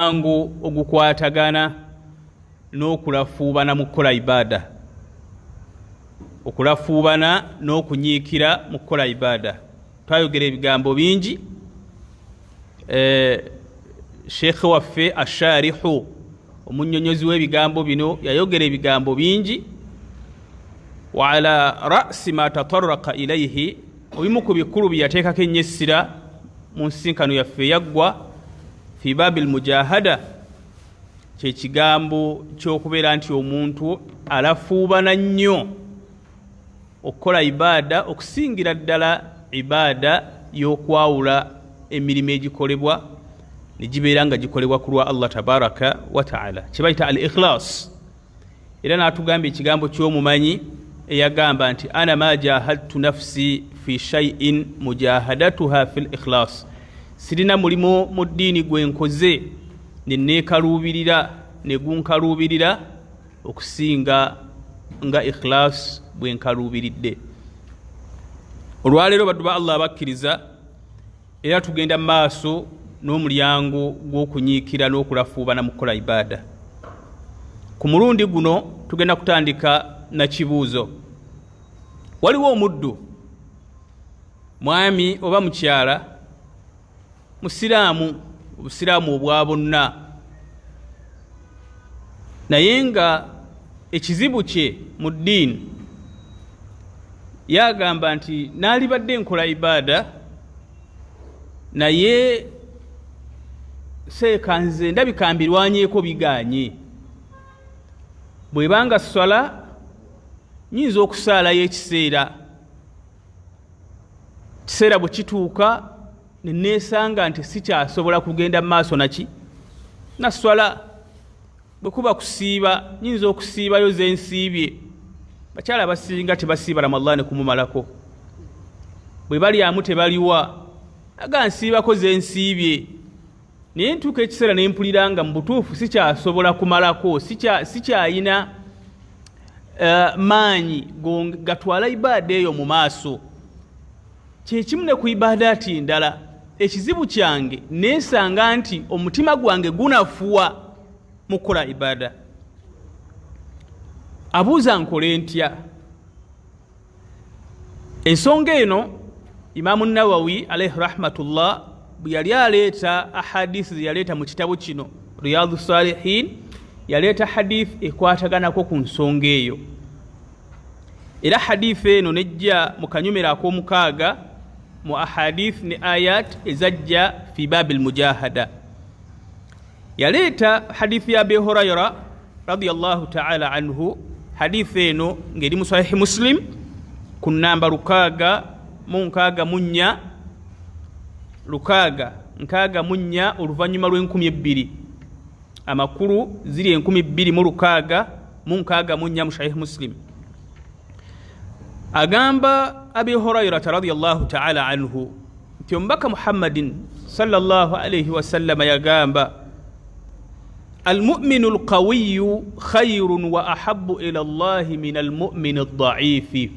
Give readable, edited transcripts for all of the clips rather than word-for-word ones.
Omulyango ogukwatagana n'okulafuubana mu kukola ibaada, okulafuubana n'okunyiikira mu kukola ibaada. Twayogera ebigambo bingi. Sheekhe waffe asharihu, omunnyonnyozi w'ebigambo bino, yayogera ebigambo bingi. Wa ala rasi ma tataraka ilaihi, obimu ku bikulu bye yateekako ennyo essira mu nsinkano yaffe eyaggwa fi baabi lmujahada, kyekigambo ky'okubeera nti omuntu alafuubana nnyo okukola ibaada, okusingira ddala ibaada y'okwawula emirimu egikolebwa ne gibeera nga gikolebwa ku lwa Allah tabaraka wa taala, kye bayita al ikhlas. Era n'atugamba ekigambo ky'omumanyi eyagamba nti ana ma jahadtu nafsi fi shaiin mujahadatuha fi l ikhlas, sirina mulimu mu ddiini gwe nkoze ne neekaluubirira ne gunkaluubirira okusinga nga ikhlas bwe nkaluubiridde. Olwaleero, baddu ba Allah abakkiriza, era tugenda mu maaso n'omulyango gw'okunyiikira n'okulafuubana mu kukola ibaada. Ku mulundi guno tugenda kutandika na kibuuzo. Waliwo omuddu, mwami oba mukyala musiraamu, obusiraamu obwa bonna, naye nga ekizibu kye mu ddiini yagamba nti naalibadde nkola ibaada, naye seeka nze ndabika mbirwanyeeko biganye. Bwebanga swala, nyinza okusaalayo ekiseera, kiseera bwe kituuka neneesanga nti sikyasobola kugenda mu maaso naki naswala. Bwe kuba kusiiba, nyinza okusiibayo zensiibye. Bakyala abasinga tebasiiba Ramadaani kumumalako, bwe balyamu tebaliwa, aga nsiibako zensiibye, naye ntuuka ekiseera ne mpulira nga mu butuufu sikyasobola kumalako, sikyayina maanyi gatwala ibaada eyo mu maaso. Kyekimu ne ku ibaadaati endala. Ekizibu kyange neesanga nti omutima gwange gunafuwa mu kukola ibaada. Abuuza, nkole ntya? Ensonga eno, Imaamu Nawawi alaihi rahmatullah bwe yali aleeta ahadisi ze yaleeta mu kitabo kino Riyadu Salihin, yaleeta hadith ekwataganako ku nsonga eyo. Era hadith eno nejja mu kanyumero ak'omukaaga mu ahadith ne ayat ezajja fi babi lmujahada. Yaleeta hadithi ya Abi Hurayra radiallahu taala anhu. Hadithi eno ng'eri mu Sahihi Muslim ku namba 664, 662, amakulu ziri 2664 mu Sahihi Muslim. Agamba Abi Hurairata radiallahu taala anhu nti omubaka Muhammadin sallallahu alaihi wasallama yagamba: almuminu alqawiyu khairun wa ahabu ila llahi min almumini aldaifi.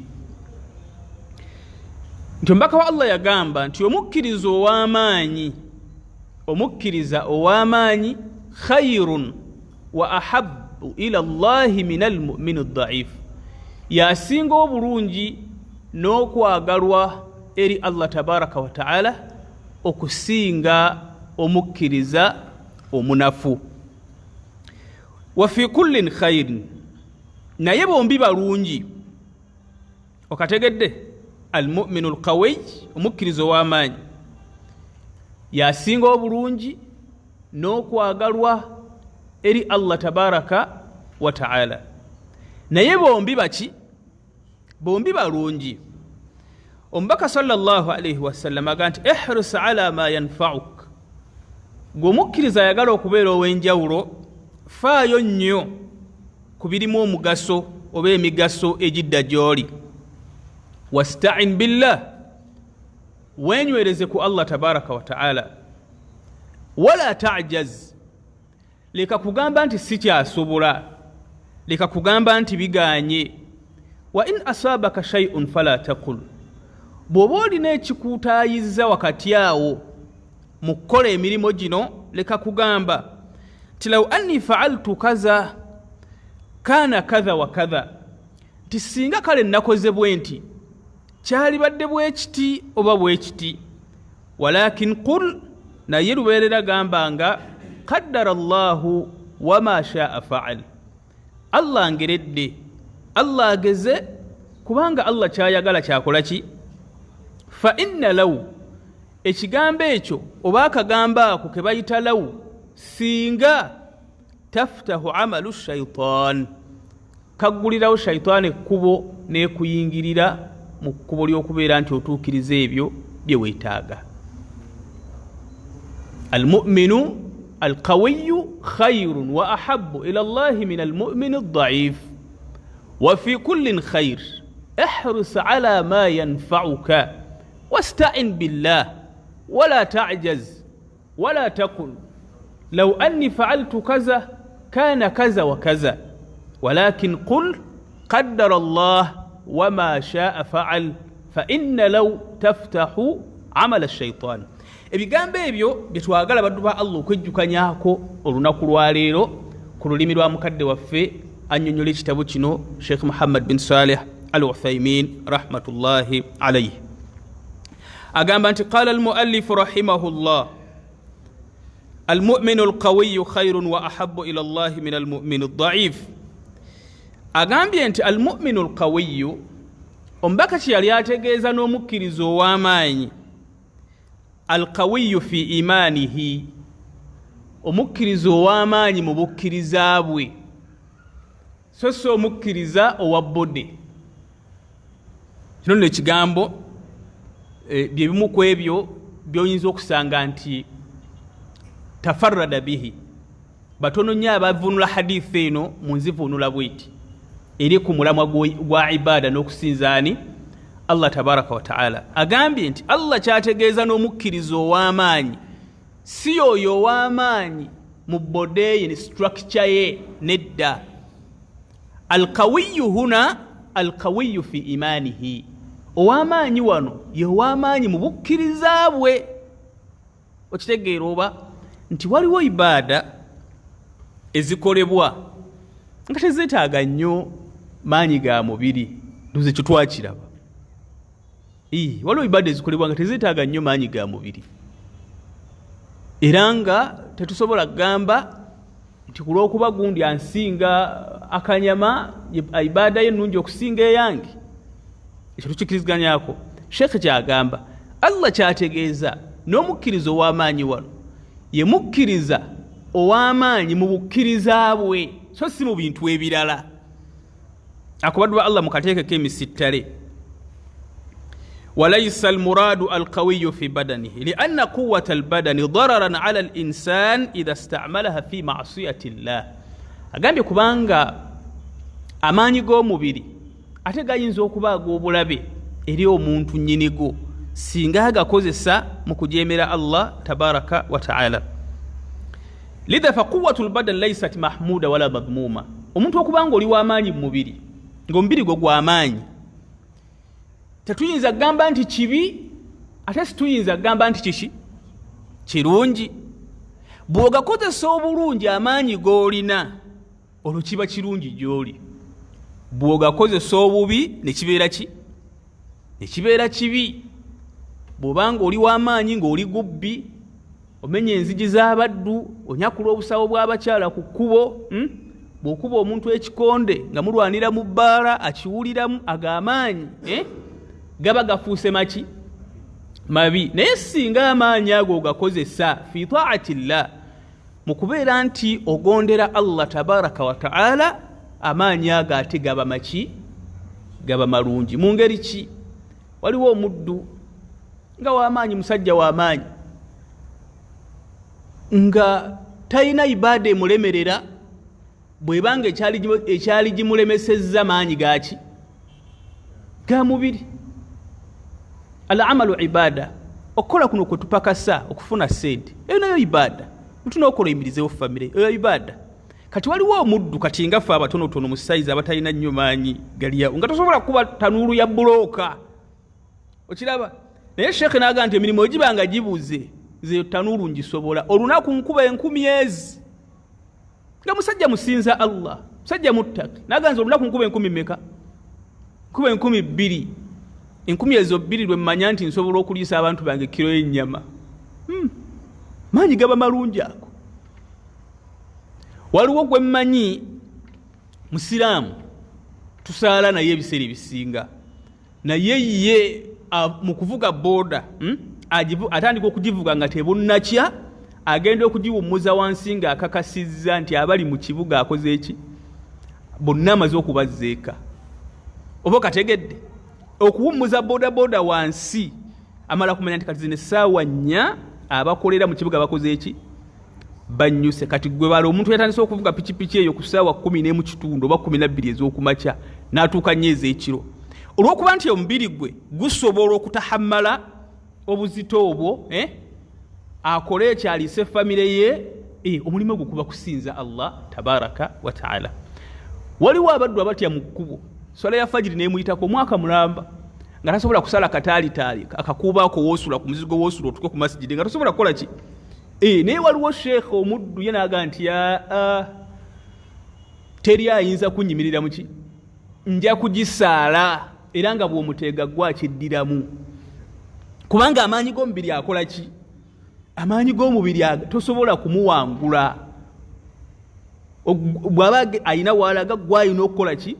Nti omubaka wa Allah yagamba nti omukkiriza ow'amaanyi, omukkiriza ow'amaanyi, khairun wa ahabu ila llahi min almumini aldaifu, yasinga obulungi n'okwagalwa eri Allah tabaraka wa taala okusinga omukkiriza omunafu. Wa fi kullin khairin, naye bombi balungi. Okategedde? Almuminu alqawiy, omukkiriza ow'amaanyi, yasinga obulungi n'okwagalwa eri Allah tabaraka wa taala, naye bombi baki? Bombi balungi. Omubaka sallallahu alaihi wasallam aga nti ihris ala ma yanfauk, gwe omukkiriza ayagala okubeera ow'enjawulo, faayo nnyo ku birimu omugaso oba emigaso egidda gy'oli. Wastain billah, weenywereze ku Allah tabaraka wa taala. Wala tajaz, leka kugamba nti sikyasobola, leka kugamba nti biganye. Wa in asabaka shaiun fala taqul, bw'oba olina ekikuutaayiza wakati awo mu kukola emirimu gino, leka kugamba. Ti law anni faaltu kaza kaana kadha wa kadha, nti singa kale nakoze bwe nti kyalibadde bwe kiti oba bwe kiti. Walakin qul, naye lubeerera gamba nga qaddara Allahu wama shaa faal, Allah ngeredde, Allah ageze, kubanga Allah kyayagala kyakola ki. Fa inna law, ekigambo ekyo oba akagambo ako ke bayita law, singa taftahu amalu shaitan, kaggulirawo shaitaani ekkubo n'ekuyingirira mu kkubo ly'okubeera nti otuukiriza ebyo bye weetaaga. Almuminu alqawiyu khairun wa ahabu ila llahi min almumini aldaif wa fi kullin khair ihris ala ma yanfauka wastain billah wala tajaz wala takul law anni faaltu kaza kana kaza wa kaza walakin qul qaddara Allah wama shaa faal fa inna law taftahu amala shaitan. Ebigambo ebyo byetwagala baddu ba Allah okwejjukanyako olunaku lwaleero ku lulimi lwa mukadde waffe annyonnyola ekitabo kino Sheikh Muhammad bin Saleh Al Uthaymin rahmatullahi alayhi. Agamba nti qala almuallifu rahimahullah almuminu alqawiyu khairun wa ahabu ila llahi min almumini aldaif. Agambye nti almuminu alqawiyu, omubaka kye yali ategeeza n'omukkiriza ow'amaanyi, alqawiyu fi imaanihi, omukkiriza ow'amaanyi mu bukkiriza bwe, so si omukkiriza owa bode. Kino nno ekigambo bye bimu ku ebyo by'oyinza okusanga nti tafarrada bihi. Batono nnyo abavvuunula hadithi eno mu nzivuunula bweti eri ku mulamwa gwa ibaada n'okusinza ani Allah tabaraka wa taala. Agambye nti Allah kyategeeza n'omukkiriza ow'amaanyi si oyo ow'amaanyi mu body ye ne structure ye, nedda. Alqawiyu huna alqawiyu fi imanihi, ow'amaanyi wano ye ow'amaanyi mu bukkiriza bwe. Okitegeera oba nti waliwo ibaada ezikolebwa nga tezeetaaga nnyo maanyi ga mubiri, ndoze ekyo twakiraba. Waliwo ibaada ezikolebwa nga tezeetaaga nnyo maanyi ga mubiri, era nga tetusobola kugamba nti ku lw'okuba gundi ansinga akanyama ibaada ye ennungi okusinga eyange. Ekyo tukikiriziganyako. Sheekhe kyagamba Allah kyategeeza n'omukkiriza ow'amaanyi wano ye mukkiriza ow'amaanyi mu bukkiriza bwe, so si mu bintu ebirala. Akubaddu ba Allah mukateekeko emisittale. Walaysa almuradu alqawiyu fi badanihi lianna quwata albadani dararan ala alinsan idha stamalaha fi masiyati llah. Agambye kubanga amaanyi g'omubiri ate gayinza okuba ag'obulabe eri omuntu nnyinigo singa agakozesa mu kujeemera Allah tabaraka wa taala. Lidha fa quwatu lbadan laysat mahmuda wala madhmuma. Omuntu okubanga oli w'amaanyi mu mubiri, ng'omubiri gwo gw'amaanyi, tetuyinza kugamba nti kibi, ate situyinza kugamba nti kiki kirungi. Bw'ogakozesa obulungi amaanyi g'olina, olwo kiba kirungi gy'oli. Bw'ogakozesa obubi ne kibeera ki? Ne kibeera kibi. Bw'obanga oli w'amaanyi ng'oli gubbi, omenya enzigi z'abaddu, onyakula obusawo bw'abakyala ku kkubo, Bw'okuba omuntu ekikonde nga mulwanira mu bbaala akiwuliramu, ago amaanyi gaba gafuuse maki? Mabi. Naye singa amaanyi ago ogakozesa fi taati llah, mu kubeera nti ogondera Allah tabaraka wa taala, amaanyi ago ate gaba maki? Gaba malungi. Mu ngeri ki? Waliwo omuddu nga w'amaanyi, musajja w'amaanyi, nga talina ibaada emulemerera, bwebanga ekyali gimulemesezza maanyi gaki? Ga mubiri. Al amalu ibaada, okukola kuno kwe tupakasa okufuna sente, eyo nayo ibaada. Tulina oyimirizewo famire, eyo ibaada. Kati waliwo omuddu, kati nga ffe abatonotono mu sayizi abatalina nnyo maanyi galyawo, nga tosobola kuba tanuulu ya bulooka, okiraba. Naye sheekhe n'agamba nti emirimu egiba nga gibuze, nze tanuulu ngisobola, olunaku nkuba 1000 ezi. Nga musajja musinza Allah, musajja muttaki, naganza olunaku nkuba 10,000 meka, nkuba 2,000, 1,000 ezo 2 lwe mmanya nti nsobola okuliisa abantu bange kiro y'ennyama. Maanyi gaba malungi ago. Waliwo gwe mmanyi musiraamu, tusaala naye ebiseera ebisinga, naye ye mu kuvuga boda, atandika okugivuga nga tebunnakya, agenda okugiwummuza wansi ng'akakasizza nti abali mu kibuga akoze eki, bonna amaze okubazza eka. Oba okategedde? Okuwummuza bodaboda wansi amala kumanya nti kati zino essaawa 4 abakolera mu kibuga bakoze eki, bannyuse. Kati gwe bala omuntu yatandise okuvuga pikipiki eyo ku ssaawa 11 oba 12 ez'okumakya n'atuuka 4 ez'ekiro, olw'okuba nti omubiri gwe gusobola okutahammala obuzito obwo, akole ekyaliise famire ye, omulimu gwe kuba kusinza Allah tabaraka wa taala. Waliwo abaddu abatya mu kkubo, swala ya fajiri n'emuyitako omwaka mulamba nga tasobola kusala kataalitaali akakuubaako woosula ku muzigo woosula otuke ku masijidi nga tasobola kukola ki. Naye waliwo sheekha omuddu ye n'aga nti teri ayinza kunnyimirira muki, nja kugisaala, era nga bw'omuteega gwe akiddiramu, kubanga amaanyi g'omubiri akola ki, amaanyi g'omubiri tosobola kumuwangula. Bw'aba alina w'alaga gw'alina okukola ki,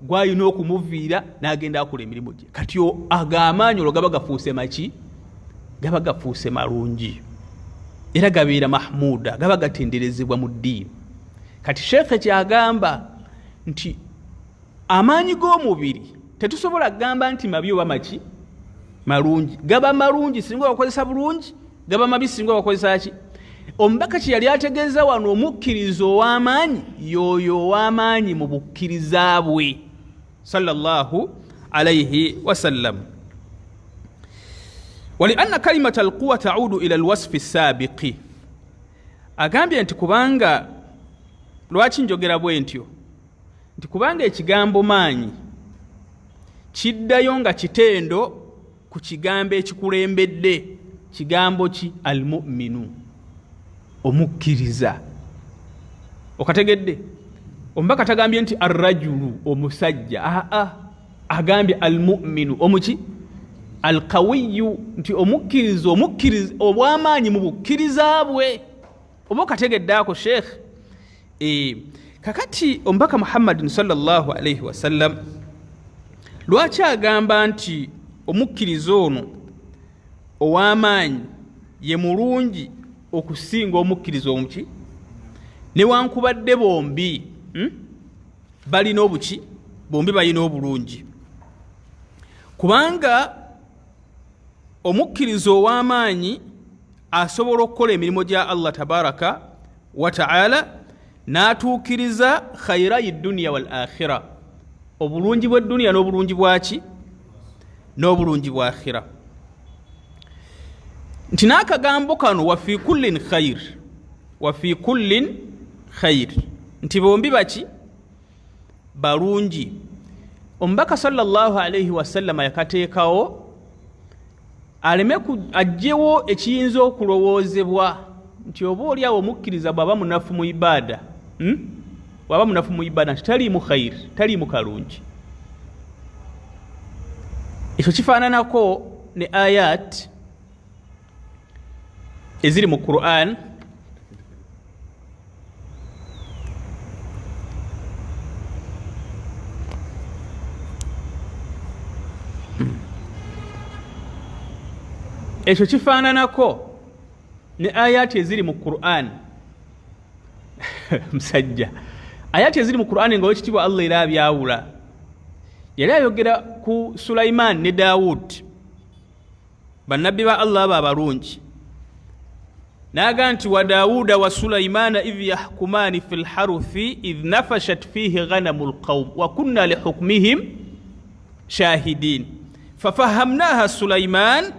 gw'alina okumuviira n'agenda akola emirimu gye. Kati ago amaanyi olwo gaba gafuuse maki, gaba gafuuse malungi, era gabeera mahmuda, gaba gatenderezebwa mu ddiini. Kati sheekhe kyagamba nti amaanyi g'omubiri tetusobola kugamba nti mabi oba maki, malungi. Gaba malungi singa obakozesa bulungi, gaba mabi singa obakozesa ki. Omubaka kye yali ategeeza wano, omukkiriza ow'amaanyi y'oyo ow'amaanyi mu bukkiriza bwe sallallahu alayhi wasallam. Walianna kalimata alquwa taudu ila alwasfi sabiqi, agambye nti kubanga lwaki njogera bwe ntyo, nti kubanga ekigambo maanyi kiddayo nga kitendo ku kigambo ekikulembedde. Kigambo ki? Almuminu, omukkiriza. Okategedde? Omubaka tagambye nti arrajulu, omusajja, aa, agambye almuminu, omuki, alqawiyu, nti omukkiriza, omukkiriza obw'amaanyi mu bukkiriza bwe. Oba okategedde ako sheekh? Kakati omubaka Muhammadin sallallahu alaihi wasallam lwaki agamba nti omukkiriza ono ow'amaanyi ye mulungi okusinga omukkiriza omuki, newankubadde bombi balina obuki, bombi balina obulungi, kubanga omukkiriza ow'amaanyi asobola okukola emirimu gya Allah tabaraka wa taala n'atuukiriza khairai duniya wal akhira, obulungi bw'edduniya n'obulungi bwaki, n'obulungi bwa akhira. Nti n'akagambo kano wa fi kullin khair, wa fi kullin khair, nti bombi baki, balungi. Omubaka sallallahu alaihi wasallama yakateekawo aleme ajjewo ekiyinza okulowoozebwa nti oba oli awo omukkiriza bw'aba munafu mu ibaada, bw'aba munafu mu ibaada nti taliimu khair, taliimu kalungi. Ekyo kifaananako ne ayat eziri mu Quran ekyo kifaananako ne ayati eziri mu Quran. Musajja, ayati eziri mu Quran nga owekitiibwa Allah era abyawula. Yali ayogera ku Sulaiman ne Daawud, bannabbi ba Allah abo abalungi, n'aga nti wa Daawuda wa Sulaimana idh yahkumaani fi lharuthi idh nafashat fihi ghanamu lqaum wa kunna lihukmihim shahidin fafahamnaha Sulaiman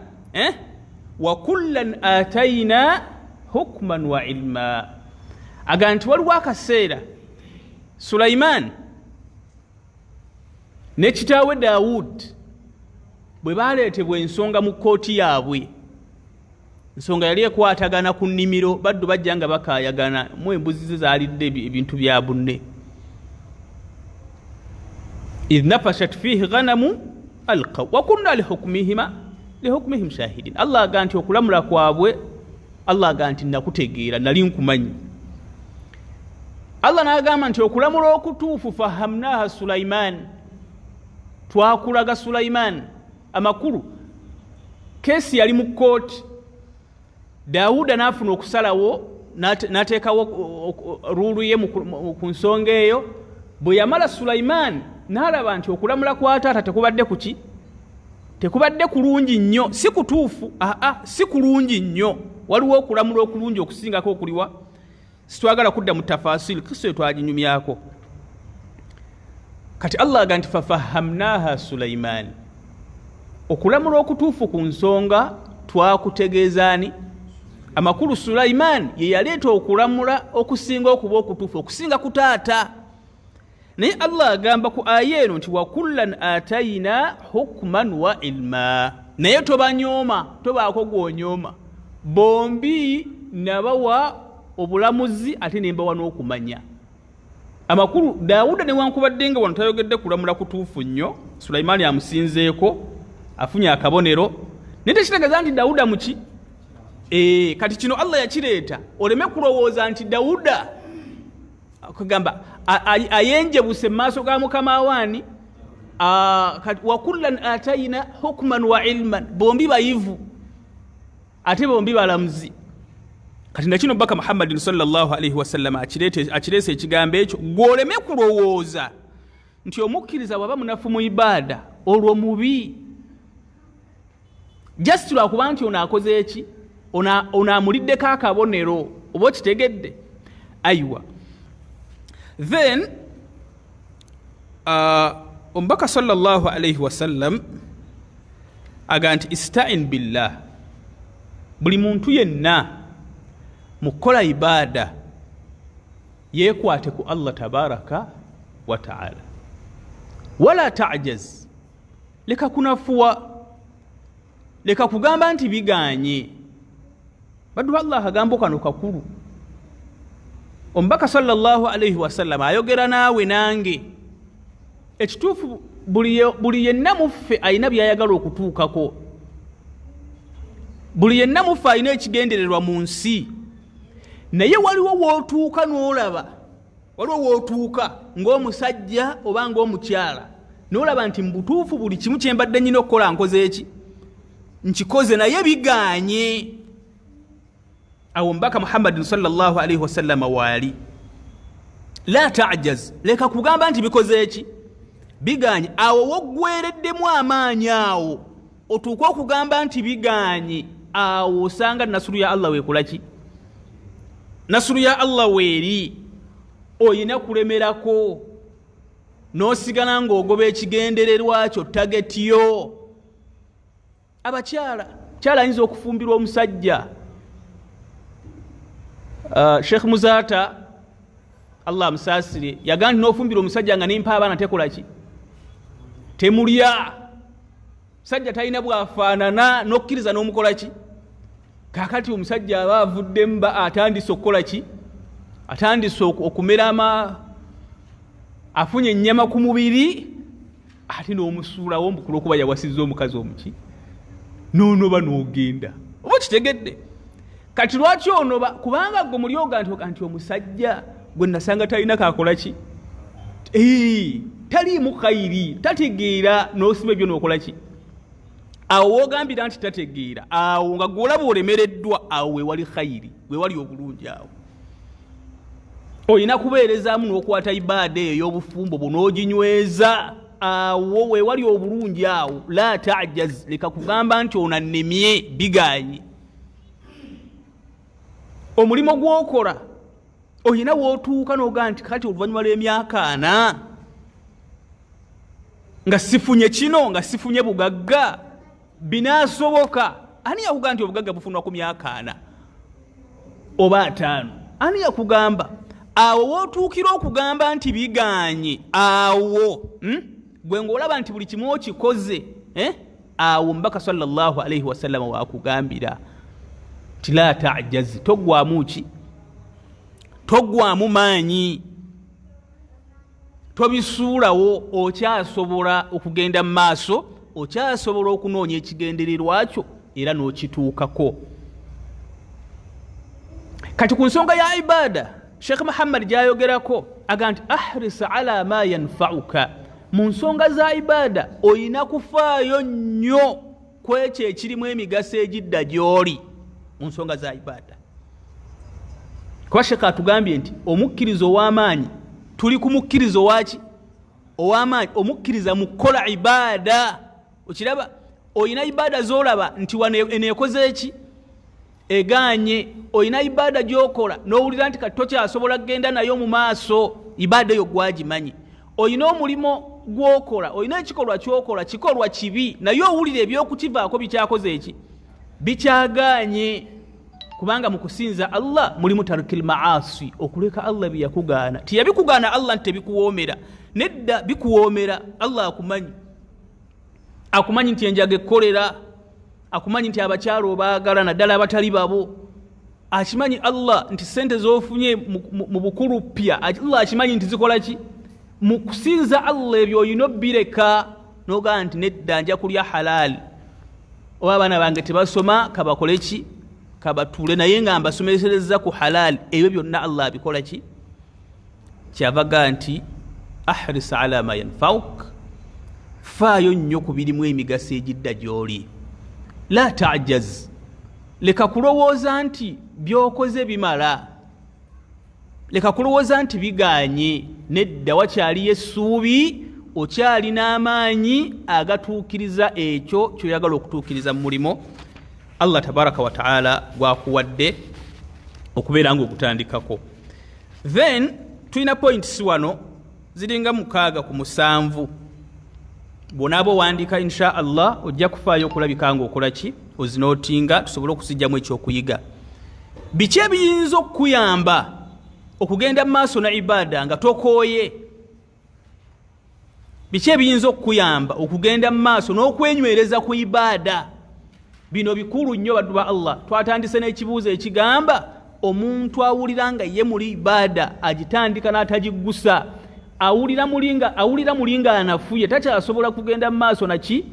wa kullan atayna hukman wa ilma. Aga nti waliwo akaseera Sulaiman ne kitaawe Daawud bwe baleetebwa ensonga mu kkooti yaabwe, Nsonga yali ekwatagana ku nnimiro, baddu bajja nga bakaayagana mu embuzi ze zaalidde ebintu bya bunne. Idh nafashat fihi ghanamu alqaw wa kunna lihukmihim shahidin. Allah aga nti okulamula kwabwe, Allah aga nti nakutegeera, nali nkumanyi. Allah n'agamba nti okulamula okutuufu fahamnaha Sulaiman, twakulaga Sulaiman. Amakulu keesi yali mu kkooti, Dawuda n'afuna okusalawo n'ateekawo ruulu ye ku nsonga eyo. Bwe yamala Sulaiman n'alaba nti okulamula kwa taata tekubadde kuki, tekubadde kulungi nnyo, si kutuufu, aa si kulungi nnyo, waliwo okulamula okulungi okusingako okuliwa. Sitwagala kudda mu tafasili, kristo twaginyumyako. Kati Allah aga nti fafahamnaha Sulaiman, okulamula okutuufu ku nsonga twakutegeezaani. Amakulu Sulaiman ye yaleeta okulamula okusinga okuba okutuufu okusinga ku taata. Naye Allah agamba ku aya eno nti wakullan atayina hukman wa ilma, naye tobanyooma, tobaako gwonyooma, bombi nabawa obulamuzi ate nembawa n'okumanya. Amakulu Dawuda newankubadde nga wano tayogedde kulamula kutuufu nnyo, Sulaimaani amusinzeeko, afunye akabonero, naye tekitegeeza nti Dawuda muki. Kati kino Allah yakireeta oleme kulowooza nti Dawuda kugamba ayenjebuse mu maaso ga mukama waani. Wakullan atayina hukman wa ilman, bombi bayivu ate bombi balamuzi. Kati nakino Baka Muhammadin sallallahu alaihi wasallam akireese ekigambo ekyo, gw'oleme kulowooza nti omukkiriza bw'aba munafu mu ibaada olwo mubi, just lwakuba nti ono akoze eki, ono amuliddeko akabonero, oba okitegedde. Aiwa, then omubaka sallallahu alaihi wasallam aga nti istain billah, buli muntu yenna mu kukola ibaada yeekwate ku Allah tabaraka wa taala, wala tajaz, leka kunafuwa, leka kugamba nti biganye. Baddu Allah akagambo kano kakulu. Omubaka sallallahu alaihi wasallam ayogera naawe nange. Ekituufu buli yenna muffe alina by'ayagala okutuukako, buli yenna muffe alina ekigendererwa mu nsi, naye waliwo w'otuuka n'olaba, waliwo w'otuuka ng'omusajja oba ng'omukyala n'olaba nti mu butuufu buli kimu kye mbadde nnina okukola nkoze eki, nkikoze, naye biganye. Awo omubaka Muhammadin sallallahu alaihi wasallam waali, la tajaz, leka kugamba nti bikoze eki, biganye. Awo woggwereddemu amaanyi, awo otuuke okugamba nti biganye, awo osanga nasuru ya Allah weekola ki, nasuru ya Allah weeri, oyina kulemerako n'osigala ng'ogoba ekigendererwa kyo, tageti yo. Abakyala, kyala ayinza okufumbirwa omusajja. Sheikh Muzaata Allah amusaasire yagamba nti n'ofumbirwa omusajja nga nempa abaana tekola ki, temulya. Musajja talina bwafaanana n'okkiriza n'omukola ki. Kaakati omusajja aba avuddemu ba atandise okukola ki, atandise okumera afunye ennyama ku mubiri, ate n'omusuulawo mbu kulwokuba yawasizza omukazi omuki, n'onoba n'ogenda. Oba okitegedde? Kati lwaki onoba? Kubanga gwe muli oga nti omusajja gwe nasanga talina kakola ki, taliimu khairi, tategeera, n'osiba ebyo n'okola ki. Awo w'ogambira nti tategeera, awo nga gwe olaba olemereddwa, awo wewali khairi, wewali obulungi. Awo olina kubeerezaamu n'okwata ibaada eyo ey'obufumbo bwo n'oginyweza, awo wewali obulungi. Awo la tajaz, leka kugamba nti ono annemye, biganye. Omulimu gw'okola olina w'otuuka n'ogaa nti kati oluvannyuma lw'emyaka 40 nga sifunye kino, nga sifunye bugagga, binaasoboka? Ani yakugamba nti obugagga bufunwa ku myaka 40 oba 5? Ani yakugamba? Awo w'otuukira okugamba nti biganye, awo gwe ng'olaba nti buli kimu okikoze, awo omubaka sallallahu alaihi wasallama wakugambira. Ti la tajazi, toggwamu ki? Toggwamu maanyi, tobisuulawo, okyasobola okugenda mu maaso, okyasobola okunoonya ekigendererwa kyo era n'okituukako. Kati ku nsonga ya ibaada Sheekh Muhammad gyayogerako aga nti ahris ala ma yanfauka, mu nsonga za ibaada olina kufaayo nnyo ku ekyo ekirimu emigaso egidda gy'oli mu nsonga za ibaada. Kuba Sheekh atugambye nti omukkiriza ow'amaanyi, tuli ku mukkiriza owaki? Ow'amaanyi, omukkiriza mu kukola ibaada. Okiraba, olina ibaada z'olaba nti wano eno ekoze eki? Egaanye. Olina ibaada gy'okola n'owulira nti kati tokyasobola kugenda nayo mu maaso, ibaada eyo gwagimanyi. Olina omulimu gw'okola, olina ekikolwa ky'okola, kikolwa kibi, naye owulira ebyokukivaako bikyakoze eki? Bikyagaanye. Kubanga mu kusinza Allah mulimu tarikil maasi, okuleka Allah bye yakugaana. Tiyabikugaana Allah nti tebikuwoomera, nedda, bikuwoomera. Allah akumanyi, akumanyi nti enjaga ekkolera, akumanyi nti abakyala obaagala naddala abatali babo, akimanyi Allah nti sente z'ofunye mu bukulu ppya, Allah akimanyi nti zikola ki? Mu kusinza Allah ebyo olina obbireka n'ogamba nti nedda, nja kulya halaali, oba abaana bange tebasoma kabakole ki? Kabatuule, naye nga mbasomesereza ku halaali. Ebyo byonna Allah abikola ki? Kyavaga nti ahris ala ma yanfauk, faayo nnyo ku birimu emigaso egidda gy'oli. La tajaz, leka kulowooza nti by'okoze bimala, leka kulowooza nti bigaanye, nedda, wakyaliyo essuubi, okyalina amaanyi agatuukiriza ekyo ky'oyagala okutuukiriza mu mulimo Allah tabaraka wa taala gwakuwadde okubeera ng'ogutandikako. Then tulina points wano ziringa 6 ku 7. Bw'onaaba owandiika insha Allah ojja kufaayo okulabika ng'okola ki, ozinootinga tusobole okuzijjamu ekyokuyiga. Biki ebiyinza okukuyamba okugenda mu maaso na ibaada nga tokooye? Biki ebiyinza okukuyamba okugenda mu maaso n'okwenywereza ku ibaada? Bino bikulu nnyo baddu ba Allah. Twatandise n'ekibuuzo ekigamba omuntu awulira nga ye muli ibaada agitandika n'atagiggusa, awulira muli nga anafuye, takyasobola kugenda mu maaso naki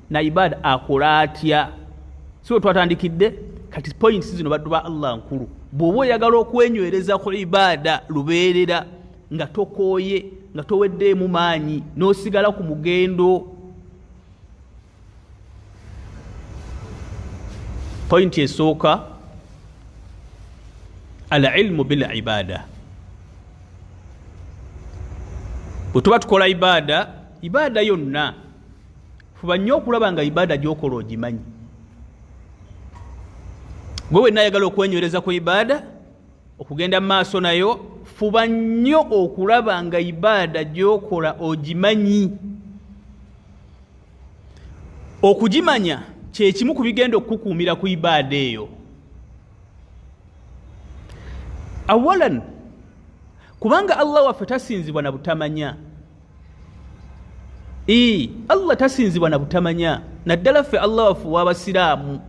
na ibaada, akola atya? Si we twatandikidde? Kati points zino baddu ba Allah nkulu. Bw'oba oyagala okwenywereza ku ibaada lubeerera nga tokooye, nga toweddeemu maanyi, n'osigala ku mugendo. Pointi esooka, al-ilmu bil ibada. Bwe tuba tukola ibaada, ibaada yonna fuba nnyo okulaba nga ibaada gy'okola ogimanyi. Gwe wenna ayagala okwenywereza ku ibaada, okugenda mu maaso nayo, fuba nnyo okulaba nga ibaada gy'okola ogimanyi. Okugimanya kye kimu ku bigenda okukukuumira ku ibaada eyo. Awalan, kubanga Allah waffe tasinzibwa na butamanya. Allah tasinzibwa na butamanya, naddala ffe Allah waffe w'abasiraamu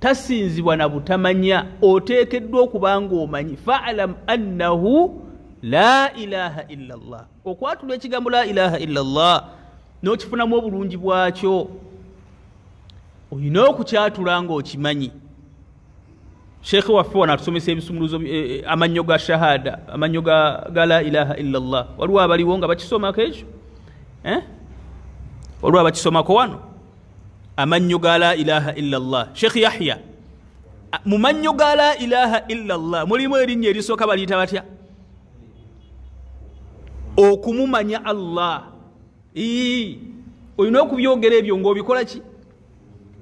tasinzibwa na butamanya. Oteekeddwa okuba ng'omanyi fa'lam annahu la ilaha illa Allah. Okwatula ekigambo la ilaha illa Allah n'okifunamu obulungi bwakyo, olina okukyatula ng'okimanyi. Sheikh waffe wano atusomesa ebisumuluzo, amannyo ga shahada, amannyo ga la ilaha illa Allah. Waliwo abaliwo nga bakisomako ekyo? Waliwo abakisomako wano amannyo ga la ilaha illa Allah? Sheikh Yahya, mu mannyo ga la ilaha illa Allah mulimu erinnya erisooka baliyita batya? Okumumanya Allah. Olina okubyogera ebyo ng'obikola ki?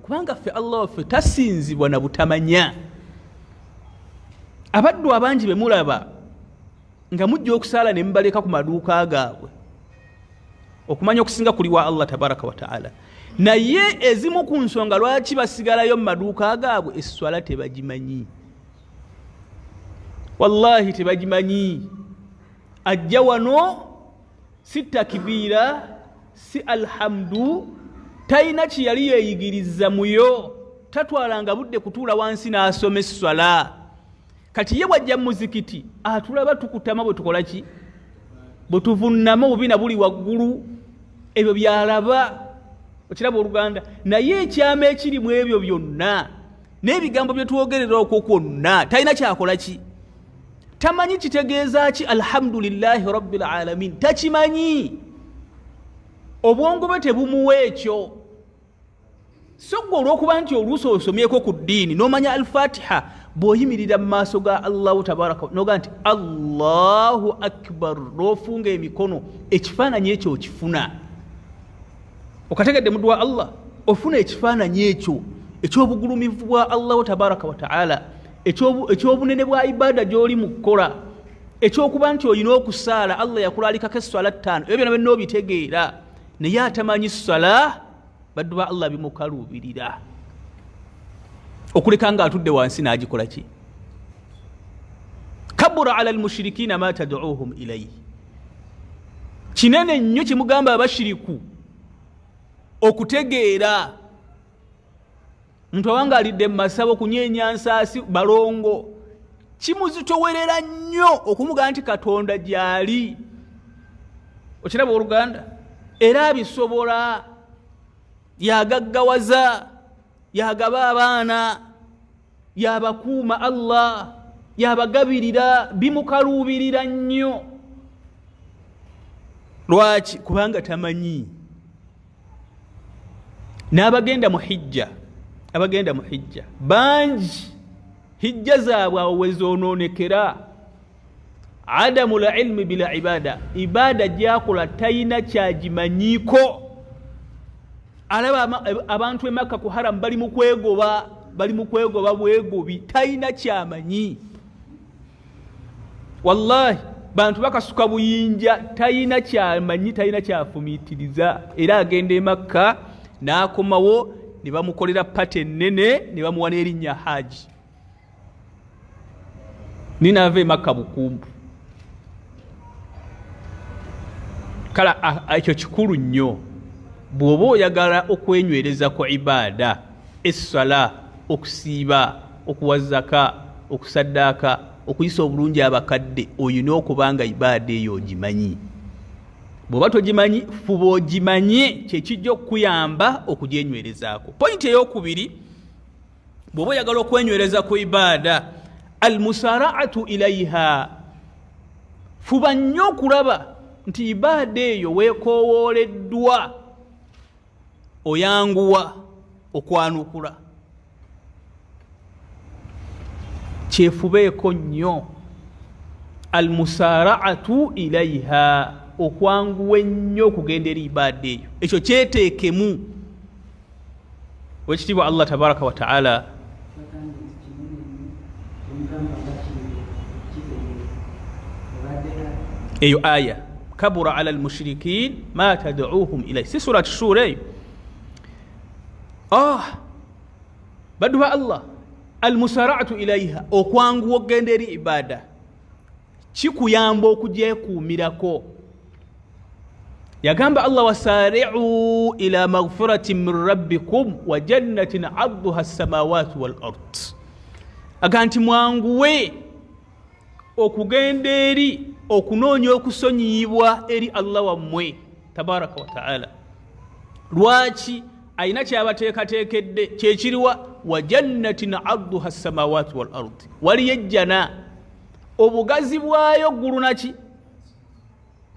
Kubanga ffe Allah waffe tasinzibwa na butamanya. Abaddu abangi be mulaba nga mujja okusaala ne mubaleka ku maduuka gaabwe, okumanya okusinga kuli wa Allah tabaraka wa taala. Naye ezimu ku nsonga lwaki basigalayo mu maduuka gaabwe, esswala tebagimanyi. Wallahi tebagimanyi. Ajja wano si takbiira, si alhamdu, talina kye yali yeeyigiriza muyo. Tatwalanga budde kutuula wansi n'asoma esswala. Kati ye bw'ajja mu muzikiti atulaba tukutama bwe tukola ki, bwe tuvunnama obubina buli waggulu, ebyo byalaba. Okiraba oluganda? Naye ekyama ekiri mu ebyo byonna n'ebigambo bye twogerera okwo kwonna talina kyakola ki, tamanyi kitegeeza ki alhamdulillahi rabbil alamin, takimanyi. Obwongo bwe tebumuwa ekyo. So ggwe olw'okuba nti oluusi osomyeko ku ddiini n'omanya Alfatiha, bw'oyimirira mu maaso ga Allahu tabaraka n'ogaa nti Allahu akbar, n'ofunga emikono, ekifaananyi ekyo okifuna. Okategedde muddu wa Allah? Ofuna ekifaananyi ekyo eky'obugulumivu bwa Allahu tabaraka wa taala, eky'obunene bwa ibaada gy'oli mu kukola, ekyokuba nti olina okusaala, Allah yakulaalikako esswala 5, ebyo byonna byonna obitegeera. Naye atamanyi sswala, baddu ba Allah bimukaluubirira okuleka nga atudde wansi n'agikola ki. Kabura ala almushirikina ma tad'uuhum ilayhi, kinene nnyo kimugamba abashiriku okutegeera. Muntu abanga alidde mu masabo kunyeenya nsaasi balongo, kimuzitowerera nnyo okumugamba nti Katonda gy'ali. Okiraba oluganda? Era abisobola, yagaggawaza, yagaba abaana, yabakuuma Allah, yabagabirira, bimukaluubirira nnyo. Lwaki? Kubanga tamanyi. N'abagenda mu hijja, abagenda mu hijja bangi hijja zaabwe awo we zoonoonekera. Adamu la ilmi bila ibada, ibada gyakola talina kyagimanyiiko. Alaba abantu e Makka ku haram bali mu kwegoba, bali mu kwegoba bwegobi, talina kyamanyi. Wallahi bantu bakasuka buyinja, talina kyamanyi, talina kyafumiitiriza. Era agenda e Makka n'akomawo ne bamukolera pate ennene ne bamuwa n'erinnya Haji. Ninaava e Makka bukumbu. Kala ekyo kikulu nnyo. Bw'oba oyagala okwenywereza ku ibaada, essala, okusiiba, okuwa zaka, okusaddaaka, okuyisa obulungi abakadde, olina okuba nga ibaada eyo ogimanyi. Bw'oba togimanyi, fuba ogimanye, kye kijja okukuyamba okugyenywerezaako. Pointi ey'okubiri, bw'oba oyagala okwenywereza ku ibaada, almusaraatu ilaiha, fuba nnyo okulaba nti ibaada eyo weekowooleddwa, oyanguwa okwanukula. Kyefubeeko nnyo almusaraatu ilaiha, okwanguwa ennyo okugenda eri ibaada eyo. Ekyo kyeteekemu. Wekitiibwa Allah tabaraka wa taala eyo aya kabura ala almushrikin ma tad'uuhum ilayhi, si surat Shura eyo. Baddu ba Allah, almusaraatu ilaiha, okwanguwa okugenda eri ibaada kikuyamba okugyekuumirako. Yagamba Allah, wasari'u ila maghfiratin min rabbikum wa jannatin 'arduha as-samawati wal ard. Aga nti mwanguwe okugenda eri okunoonya okusonyiyibwa eri Allah wammwe tabaraka wa taala. Lwaki? Alina kyabateekateekedde, kyekiriwa wa jannatin 'arduha as-samawati wal ard. Waliyo ejjana obugazi bwayo ggulu naki,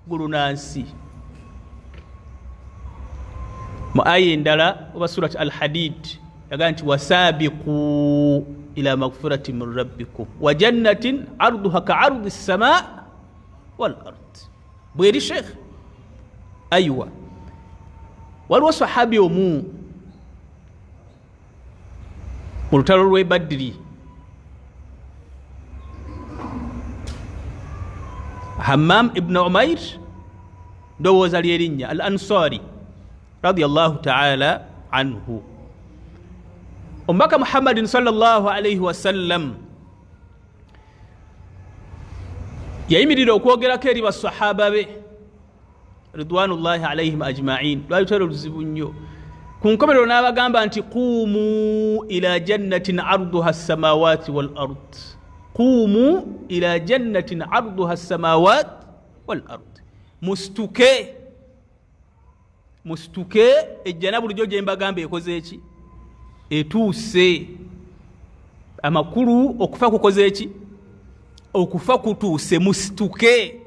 ggulu nansi. Mu aya endala oba surat Al-Hadid yaga nti wasabiqu ila maghfirati min rabbikum wa jannatin arduha ka ardi as-samaa wal ard. Bweri Sheikh aywa, waliwo sahabi omu mu lutalo lw'e Badri, Hammam ibn Umair, ndowooza lyerinnya, Al-Ansari radiyallahu ta'ala anhu. Omubaka Muhammadin sallallahu alaihi wasallam yayimirira okwogerako eri basahaba be ridwanullahi alaihim ajma'in. Lwali lutalo luzibu nnyo, Ku nkomerero n'abagamba nti quumu ila jannatin arduha ssamawati wal ard, quumu ila jannatin arduha ssamawati wal ard, musituke musituke ejjana bulijjo gye mbagamba ekoze eki? Etuuse. Amakulu okufa kukoze eki? Okufa kutuuse, musituke,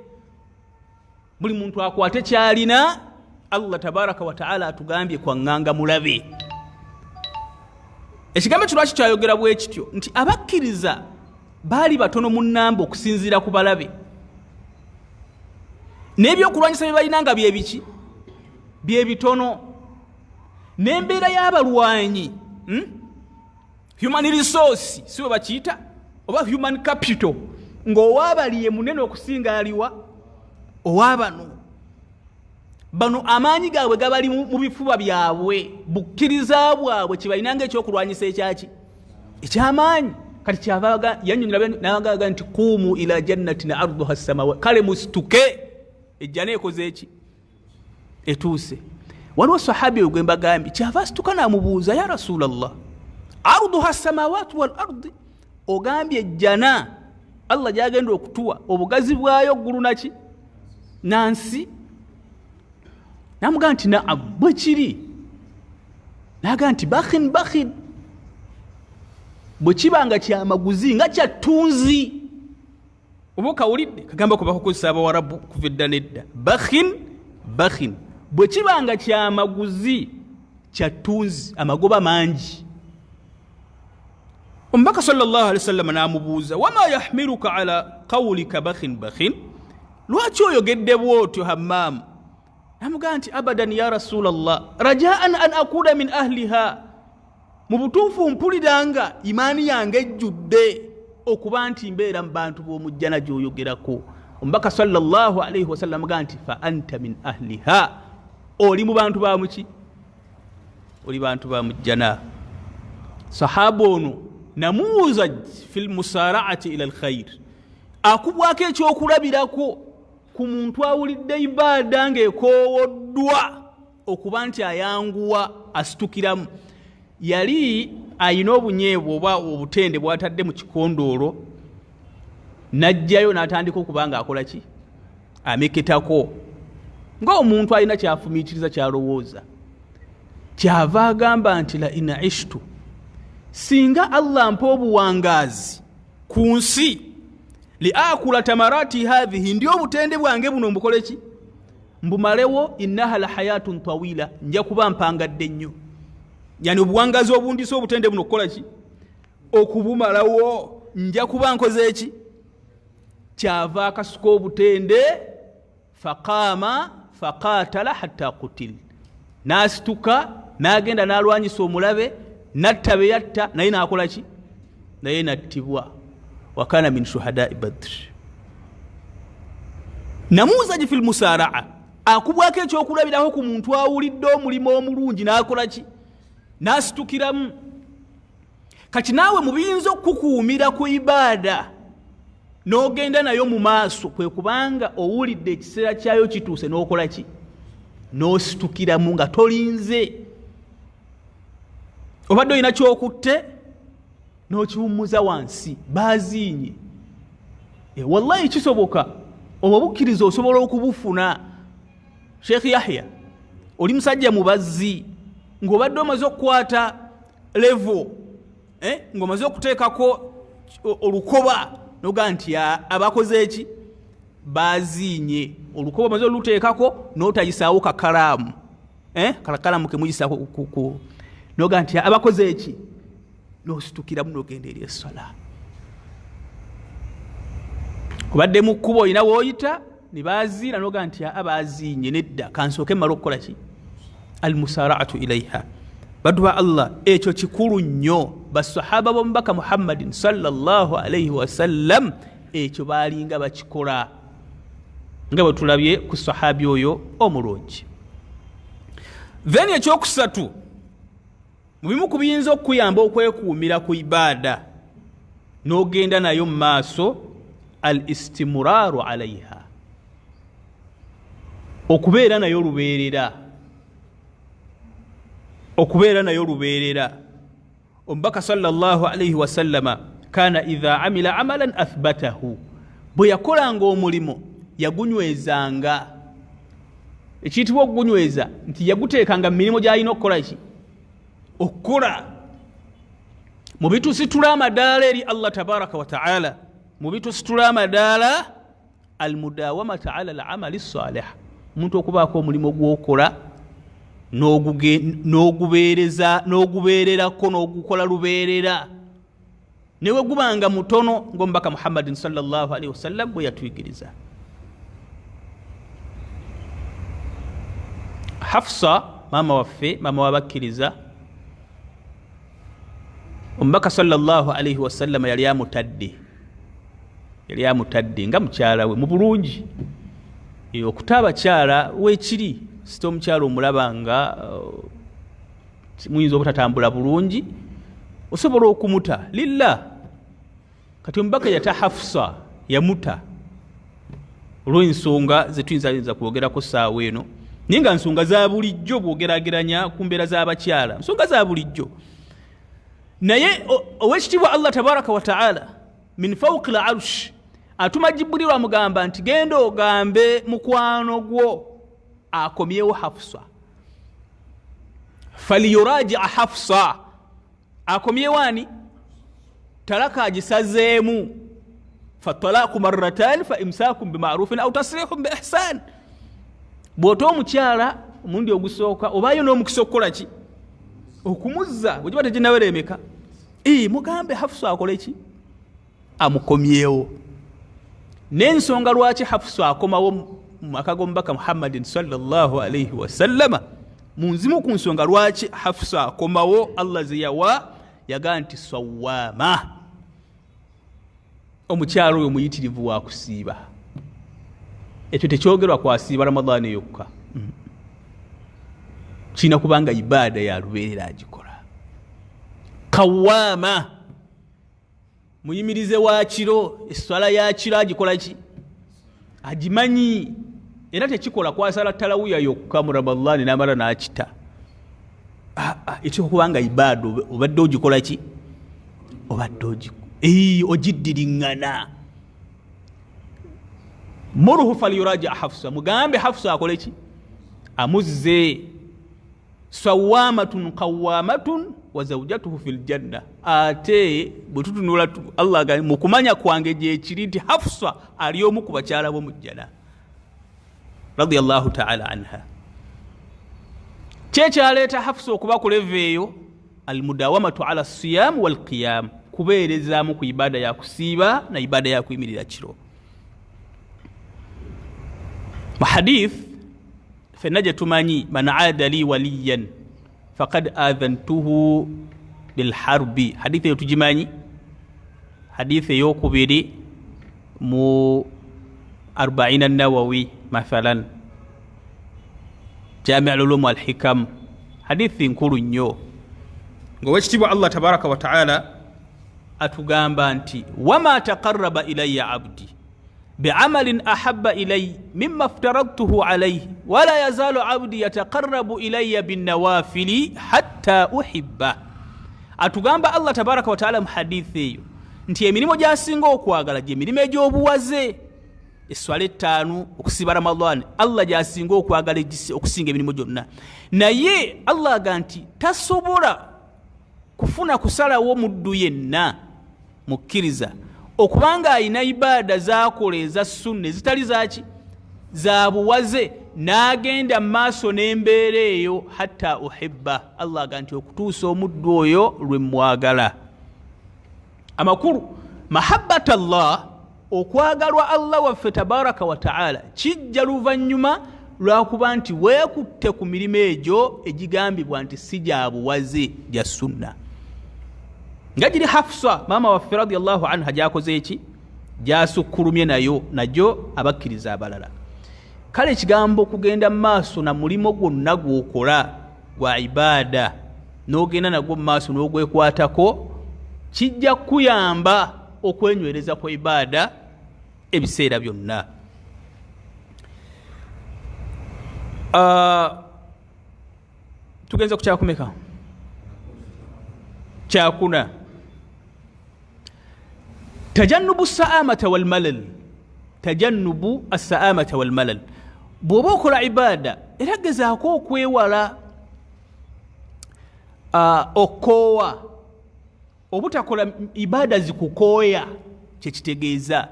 buli muntu akwate kyalina. Allah tabaraka wa taala atugambye kwaŋŋanga mulabe. Ekigambo ekyo lwaki kyayogera bwe kityo? Nti abakkiriza baali batono mu nnamba okusinziira ku balabe, n'ebyokulwanyisa bye balina nga byebiki? Byebitono, n'embeera y'abalwanyi, human resource si bwe bakiyita, oba human capital, ng'owaabaliye munene okusinga aliwa owaabano. Bano amaanyi gaabwe gabali mu bifuba byabwe, bukkiriza bwabwe kibalina ng'ekyokulwanyisa ekyaki? Ekyamaanyi. Kati kyava yannyonnyola n'agamba nti quumu ila jannatin arduha samawa, kale musituke, ejjana ekoze eki? Etuuse. Waliwo sahabi oyo gwe mbagambye, kyava asituka n'amubuuza, ya Rasulallah, arduha samawati wal ardi, ogambye ejjana Allah gyagenda okutuwa obugazi bwayo ggulu naki nansi? Namugamba nti naam, bwe kiri. Nagamba nti bakhin bakhin, bwe kiba nga kyamaguzi nga kyattunzi, oba okawulidde kagamba kuba kukozesa abawarabu kuva edda nedda, bakhin bakhin, bwe kiba nga kyamaguzi kyattunzi, amagoba mangi. Omubaka sallallahu alaihi wasallam n'amubuuza, wama yahmiluka ala qawlika bakhin bakhin, lwaki oyogedde bwotyo Hammaamu? Namugamba nti abadan ya Rasulallah, rajaan an akuna min ahliha, mu butuufu mpuliranga imaani yange ejjudde okuba nti mbeera mu bantu b'omujjana gy'oyogerako. Omubaka sallallahu alaihi wasallam agamba nti fa anta min ahliha, oli mu bantu ba muki? Oli bantu ba mujjana. Sahaba ono namuzaj fi lmusaraati ila lkhair, akubwako ekyokulabirako ku muntu awulidde ibaada ng'ekoowoddwa okuba nti ayanguwa asitukiramu. Yali ayina obunyeebwa oba obutende bwatadde mu kikondoolo, n'ajjayo n'atandika okuba ng'akola ki? Ameketako ng'omuntu alina kyafumiitiriza kyalowooza. Kyava agamba nti la in ishtu, singa Allah mpa obuwangaazi ku nsi, li akula tamarati hadhihi, ndi obutende bwange buno mbukole ki? Mbumalewo. Innaha la hayatun tawila, nja kuba mpangadde nnyo. Yani obuwangazi obundisa obutende buno okukola ki? Okubumalawo, nja kuba nkoze eki? Kyava akasuka obutende, faqama faqatala hatta qutil, n'asituka n'agenda n'alwanyisa omulabe, natta be yatta, naye n'akola ki? Naye nattibwa. Wakana min shuhadai Badr. Namuzaji fi lmusaraa, akubwako ekyokulabirako ku muntu awulidde omulimu omulungi n'akola ki? N'asitukiramu. Kati naawe mu biyinza okukukuumira ku ibaada n'ogenda nayo mu maaso, kwe kubanga owulidde ekiseera kyayo kituuse n'okola ki? N'ositukiramu nga tolinze. Obadde olina kyokutte n'okiwummuza wansi, baaziinye. Wallahi kisoboka, obwo bukkiriza osobola okubufuna. Sheikh Yahya, oli musajja mubazzi, ng'obadde omaze okukwata levo, ng'omaze okuteekako olukoba, nogaa nti abakoze eki? Baziinye. Olukoba omaze oluteekako n'otayisaawo kakalaamu, kakalaamu kemuyisaako, nogaa nti abakoze eki? N'ositukiramu n'ogenda eri essala. Obadde mu kkubo olina w'oyita ne baziina, nogaa nti abaziinye, nedda, kansooke mmale okukola ki? Almusaraatu ilaiha. Baddu ba Allah, ekyo kikulu nnyo. Basahaba b'omubaka Muhammadin sallallahu alaihi wasallam ekyo baalinga bakikola, nga bwe tulabye ku sahabi oyo omulungi. Then ekyokusatu mu bimu ku biyinza okukuyamba okwekuumira ku ibaada n'ogenda nayo mu maaso, al istimuraaru alaiha, okubeera nayo lubeerera. Okubeera nayo lubeerera. Omubaka sallallahu alaihi wasallama kana idha amila amalan athbatahu, bwe yakolanga omulimu yagunywezanga. Ekiyitibwa okugunyweza nti yaguteekanga mu mirimu gy'alina okukola ki? Okukola. Mu bitusitula amadaala eri Allah tabaraka wa taala, mu bitusitula amadaala almudawamata ala lamali salih, omuntu okubaako omulimu gwokola n'ogubeereza n'ogubeererako n'ogukola lubeerera, newe gubanga mutono, ng'omubaka Muhammadin sallallahu alaihi wasallam bwe yatuyigiriza. Hafsa maama waffe, maama w'abakkiriza, omubaka sallallahu alaihi wasallam yali amutadde, yali amutadde nga mukyala we mu bulungi. Okuta abakyala weekiri, sita omukyala omulaba nga muyinza obutatambula bulungi, osobola okumuta lillah. Kati omubaka yata Hafsa, yamuta olw'ensonga zetuyinza kwogerako ssaawa eno, naye nga nsonga za bulijjo bwogerageranya ku mbeera z'abakyala, nsonga za bulijjo. Naye owekitiibwa Allah tabaraka wa taala min fauqi l arsh atuma Jibuliru amugamba nti genda ogambe mukwano gwo akomyewo Hafsa, faliyurajia Hafsa, akomyewo ani? Talaka agisazeemu, fatalaku marratan fa imsakum bimarufin au tasrihun bi ihsan. Bw'ota omukyala omulundi ogusooka obaayo n'omukisa okukola ki? Okumuzza bwe kiba teginawera emeka, mugambe Hafusa akole ki? Amukomyewo. N'ensonga lwaki Hafusa akomawo mu maka g'omubaka Muhammadin sallallahu alaihi wasallama, mu nzimu ku nsonga lwaki Hafusa akomawo, Allah ze yawa yagaa nti sawaama, omukyalo oyo muyitirivu wa kusiiba. Ekyo tekyogerwa kwasiiba Ramadaani yokka, kirina kubanga ibaada ya lubeerera agikola. Kawaama, muyimirize wa kiro, esswala ya kiro agikola ki? Agimanyi. Era tekikola kwasala talawuya yokka mu Ramadaani n'amala n'akita. Ekyo kubanga ibaada obadde ogikola ki? Obadde ogiddiriŋŋana. Muruhu falyuraja Hafsa, mugambe Hafsa akole ki? Amuzze. Sawamatun qawamatun wa zawjatuhu fil janna. Ate bwe tutunula Allah agambye mu kumanya kwange gyekiri nti Hafsa ali omu ku bakyala bo mu jjana radiyallahu taala anha. Kyekyaleeta Hafsa okuba ku leva eyo, almudawamatu ala siyam walqiyam, kubeerezaamu ku ibaada ya kusiiba na ibaada ya kuyimirira kiro. Mu hadith fenna gye tumanyi, man aada li waliyan faqad adhantuhu bilharbi, hadith eyo tugimanyi, hadith eyokubiri mu arbaina Nawawi mathalan, Jami lulum alhikam, hadithi nkulu nnyo, ngaowekitiibwa Allah tabaraka wa taala atugamba nti wama taqaraba ilaya abdi biamalin ahaba ilay mima ftaradtuhu alaihi wala yazalu abdi yataqarabu ilaya binnawafili hatta uhibba. Atugamba Allah tabaraka wataala mu hadithi eyo nti emirimu gyasinga okwagala gyemirimu egy'obuwaze, esswala ettaanu, okusiba Ramadaani, Allah gyasinga okwagala okusinga emirimu gyonna. Naye Allah aga nti tasobola kufuna kusalawo muddu yenna mukkiriza okubanga alina ibaada zakola eza sunna ezitali zaki za buwaze, n'agenda mu maaso n'embeera eyo hatta uhibba. Allah aga nti okutuusa omuddu oyo lwe mwagala. Amakulu mahabbata Allah, okwagalwa Allah waffe tabaraka wa taala, kijja luvannyuma lwakuba nti weekutte ku mirimu egyo egigambibwa nti si gya buwaze, gya sunna, nga giri Hafsa maama waffe radiallahu anha gyakoze eki gyasukkulumye nayo nagyo abakkiriza abalala. Kale ekigambo okugenda mu maaso na mulimo gwonna gwokola gwa ibaada n'ogenda nagwo mu maaso n'ogwekwatako, kijja kukuyamba okwenywereza ku ibaada ebiseera byonna. Tugenze ku kyakumeka? Kyakuna, tajannubu saamata walmalal. Tajannubu assaamata walmalal. Bw'oba okola ibaada, era gezaako okwewala okukoowa, obutakola ibaada zikukooya. Kyekitegeeza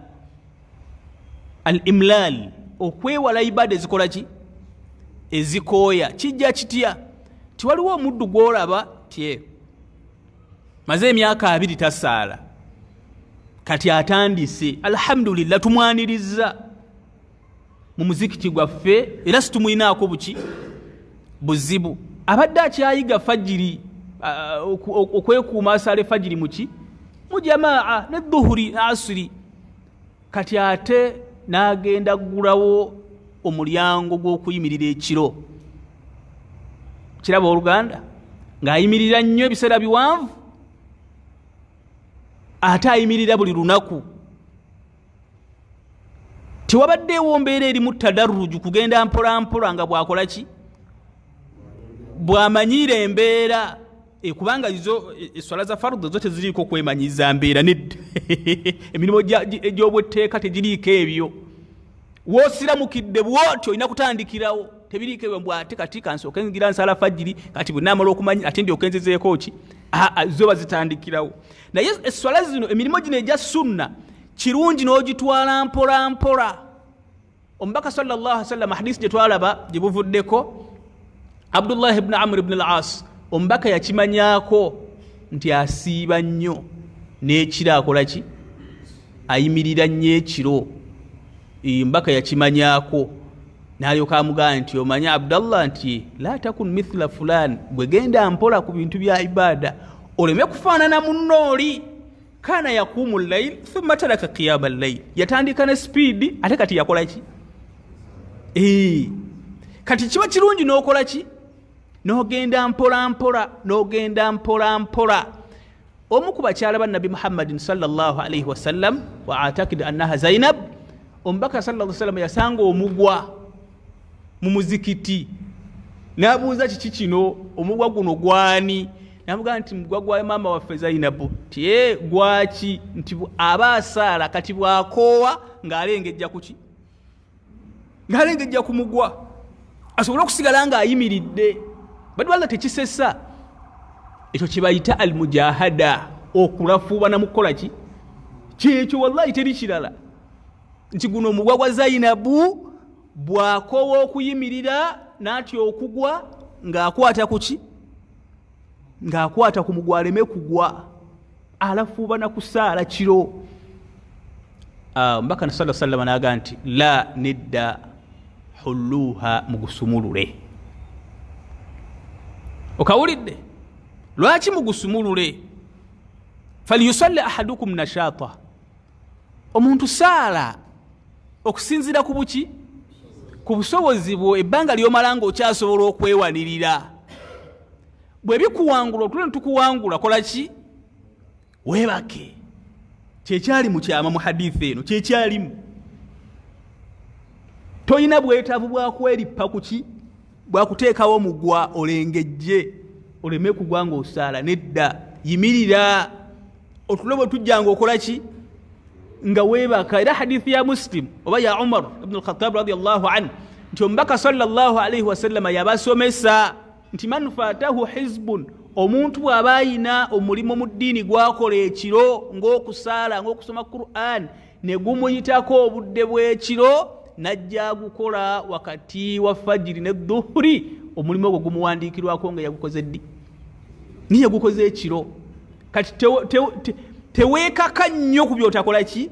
al imlal, okwewala ibaada ezikola ki? Ezikooya. Kijja kitya? Tiwaliwo omuddu gw'olaba tye maze emyaka 2 tasaala, kati atandise, alhamdulillah, tumwaniriza mu muzikiti gwaffe, era situmwinaako buki buzibu. Abadde akyayiga fajiri, okwekuuma asaale fajiri muki mu jamaa ne dhuhuri ne asiri, kati ate n'agenda ggulawo omulyango gw'okuyimirira ekiro. Kiraba oluganda ng'ayimirira nnyo ebiseera biwanvu, ate ayimirira buli lunaku. Tewabaddeewo mbeera erimu tadarruju, kugenda mpola mpola nga bw'akola ki, bw'amanyiira embeera. Kubanga zo eswala za farudhu zo teziriiko kwemanyiza mbeera nedda. Emirimu egy'obwetteeka tegiriiko ebyo. Woosiramukidde bw'otyo olina kutandikirawo, tebiriiko ebyo mbw ate kati kansooke ngira nsala fajiri, kati bwe naamala okumanya ate ndyoke nzezeeko ki, zo bazitandikirawo. Naye eswala zino, emirimu gino egya sunna, kirungi n'ogitwala mpola mpola. Omubaka sallallahu alaihi wasallam, hadisi gye twalaba gye buvuddeko, Abdullah ibn Amr ibn al-As, omubaka yakimanyaako nti asiiba nnyo n'ekiro akola ki? Ayimirira nnyo ekiro. Omubaka yakimanyaako n'alyoka amugamba nti omanye Abdallah nti la takun mithla fulan, bwe genda mpola ku bintu bya ibaada oleme kufaanana munno oli. Kana yaqumu llail thumma taraka qiyama llail, yatandika ne speed ate kati yakola ki? Kati kiba kirungi n'okola ki? N'ogenda mpola mpola, n'ogenda mpola mpola. Omu ku bakyala ba Nabbi Muhammadin sallallahu alaihi wasallam, wa atakid annaha Zainab, omubaka sallallahu alaihi wasallam yasanga omugwa mu muzikiti n'abuuza kiki kino, omugwa guno gwani? N'amugamba nti mugwa gwa maama waffe Zainabu. Ti gwaki? Nti aba asaala kati bw'akoowa ng'alengejja kuki? Ng'alengejja ku mugwa asobole okusigala ng'ayimiridde. Badwala tekisesa. Ekyo kye bayita almujahada, okulafuubana mu kukola ki? Kyekyo, wallahi teri kirala. Nti guno omugwa gwa Zainabu bw'akoowa okuyimirira n'atya okugwa ng'akwata ku ki? Ng'akwata ku mugwa aleme kugwa. Alafuubana kusaala kiro. Omubaka sallallahu alaihi wasallam n'agamba nti la, nedda, hulluha, mugusumulule. Okawulidde? Lwaki mugusumulule? Falyusalli ahadukum nashata, omuntu saala okusinziira ku buki? Ku busobozi bwo, ebbanga ly'omala ng'okyasobola okwewanirira. Bwe bikuwangula otule tukuwangula, kola ki? Weebake. Kyekyali mu kyama mu hadithi eno, kyekyalimu. Toyina bwetaavu bwakwerippa kuki, bwakuteekawo mugwa olengejje oleme kugwa ng'osaala. Nedda, yimirira otulo bwe tujja ng'okola ki? Nga weebaka. Era hadithi ya Muslim oba ya Umar ibn al-Khattab radiyallahu anhu nti omubaka sallallahu alaihi wasallama yabasomesa nti man fatahu hizbun, omuntu bw'aba ayina omulimu mu ddiini gwakola ekiro ng'okusaala, ng'okusoma Quran, ne gumuyitako obudde bw'ekiro n'ajja agukola wakati wa fajiri ne dhuhuri, omulimu ogwo gumuwandiikirwako nga yagukoze ddi? Niye yagukoze ekiro. Kati teweekaka nnyo ku by'otakola ki,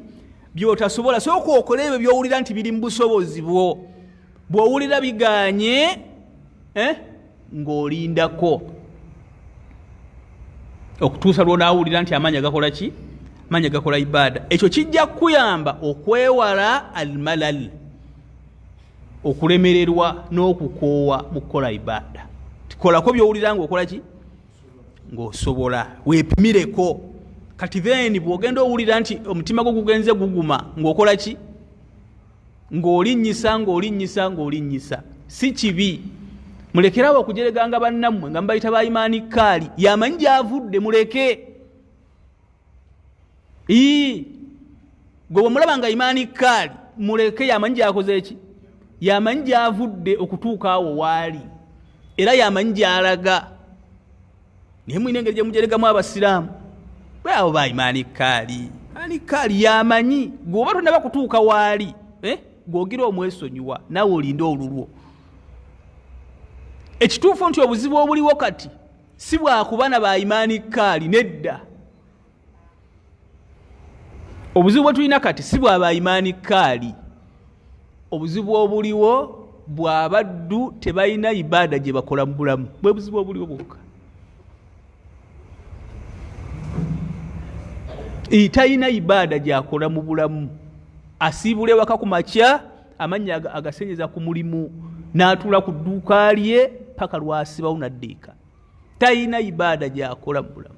by'otasobola. Sooka okole ebyo by'owulira nti biri mu busobozi bwo. Bw'owulira biganye ng'olindako okutuusa lw'onaawulira nti amaanyi agakola ki, amaanyi agakola ibaada. Ekyo kijja kukuyamba okwewala almalal, okulemererwa n'okukoowa mu kukola ibaada. Tikolako by'owulira ng'okola ki, ng'osobola, weepimireko. Kati then bw'ogenda owulira nti omutima gwo gugenze guguma, ng'okola ki? Ng'olinnyisa, ng'olinnyisa, ng'olinnyisa. Si kibi. Mulekerawo okujereganga bannammwe nga mubayita ba imaani kaali, yamanyi gy'avudde, muleke. Gwe bwemulaba nga imaani kaali, muleke, yamanyi gy'akoze eki, yamanyi gy'avudde okutuuka awo waali, era yamanyi gy'alaga. Naye mulina engeri gye mujeregamu abasiraamu, bwe abo ba imaani kaali, imaani kaali yamanyi. Gwe oba tonnaba kutuuka waali, gw'ogira omwesonyiwa, naawe olinde olulwo. Ekituufu nti obuzibu obuliwo kati si bwakuba na ba imaani kaali, nedda. Obuzibu bwe tulina kati si bwa ba imaani kaali, obuzibu obuliwo bw'abaddu tebalina ibaada gye bakola mu bulamu, bwe buzibu obuliwo bwokka. Talina ibaada gy'akola mu bulamu, asiibula ewaka ku makya, amannya agasenyeza ku mulimu, n'atuula ku dduuka lye paka lw'asibawo n'addiika. Talina ibaada gy'akola mu bulamu.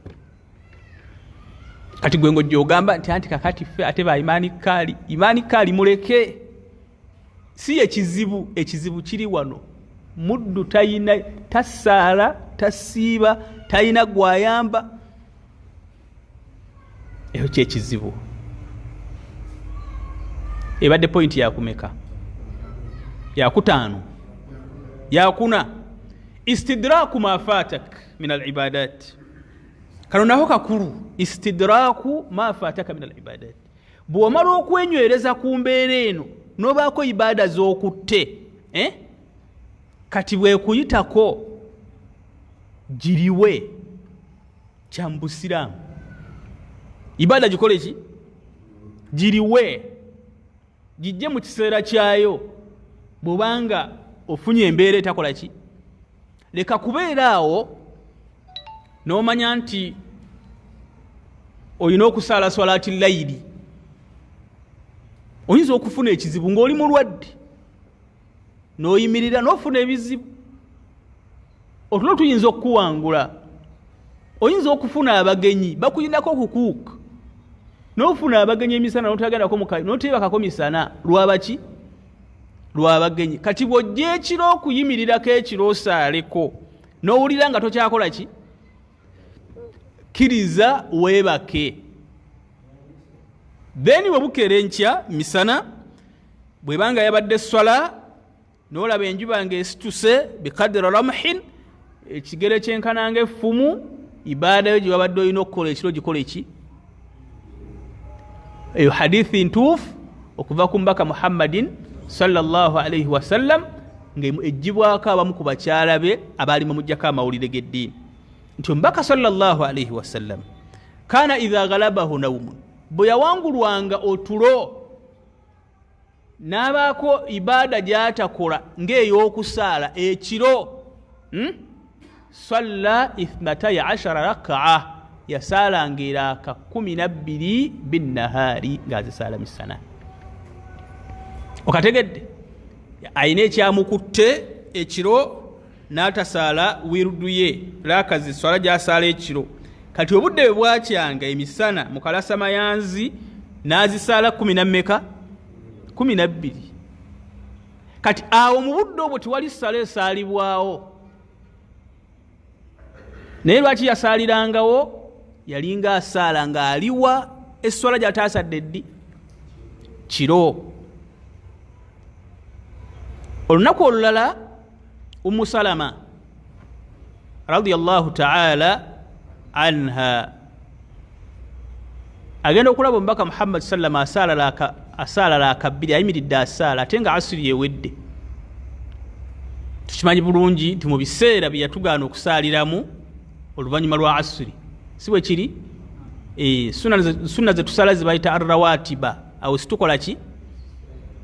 Kati gwe ng'ojja ogamba nti anti kakati ffe ate ba imaani kaali, imaani kaali muleke, si ye kizibu. Ekizibu kiri wano, muddu talina, tasaala, tasiiba, talina gw'ayamba. Ekyo kyekizibu. Ebadde pointi yakumeka? Yakutaano, yakuna. Istidraku ma fatak min al ibadat, kano nako kakulu. Istidraku ma fataka min al ibadat, bw'omala okwenywereza ku mbeera eno n'obaako ibaada z'okutte, kati bwekuyitako giriwe kya mu busiraamu, ibaada gikole ki? Giriwe, gijje mu kiseera kyayo. Bw'obanga ofunye embeera etakola ki, leka kubeera awo n'omanya nti olina okusaala swalaati layiri. Oyinza okufuna ekizibu ng'oli mulwadde n'oyimirira n'ofuna ebizibu, otulo tuyinza okukuwangula, oyinza okufuna abagenyi bakuyinako okukuuka, n'ofuna abagenyi emisana n'otagendako n'oteebakako misana lwabaki? Lwabagenyi. Kati bw'ojja ekiro okuyimirirako ekiro osaaleko n'owulira nga tokyakola ki, kkiriza weebake. Then bwe bukeera enkya misana, bw'ebanga yabadde swala, n'olaba enjuba ng'esituse bikadira ramhin, ekigere kyenkana ng'effumu, ibaada yo gye wabadde olina okukola ekiro gikole ki? Eyo hadithi ntuufu okuva ku mbaka Muhammadin sallallahu alaihi wasallam, ng'eggyibwako abamu ku bakyala be abaali bamuggyako amawulire g'eddiini, nti omubaka sallallahu alaihi wasallam kaana idha galabahu naumun, bwe yawangulwanga otulo n'abaako ibaada gy'atakola ng'ey'okusaala ekiro, salla 12 rakaa, yasaalanga eraaka 12 binnahaari, ng'azisaala misana. Okategedde? Ayina ekyamukutte ekiro n'atasaala wirudu ye, raaka swala gy'asaala ekiro. Kati obudde bwe bwakyanga emisana mu kalasamayanzi n'azisaala 10 na mmeka? 12. Kati awo mu budde obwo tewali ssala esaalibwawo. Naye lwaki yasaalirangawo? Yalinga asaala ng'aliwa esswala gy'ataasadde ddi? Kiro. Olunaku olulala Ummu Salama radiyallahu ta'ala anha agenda okulaba omubaka Muhammad sallama asaala laaka bbiri, ayimiridde asaala, ate nga asiri ewedde. Tukimanyi bulungi nti mu biseera bye yatugaana okusaaliramu oluvannyuma lwa asiri, si bwe kiri? Sunna ze tusaala ze bayita arrawatiba, awo situkola ki?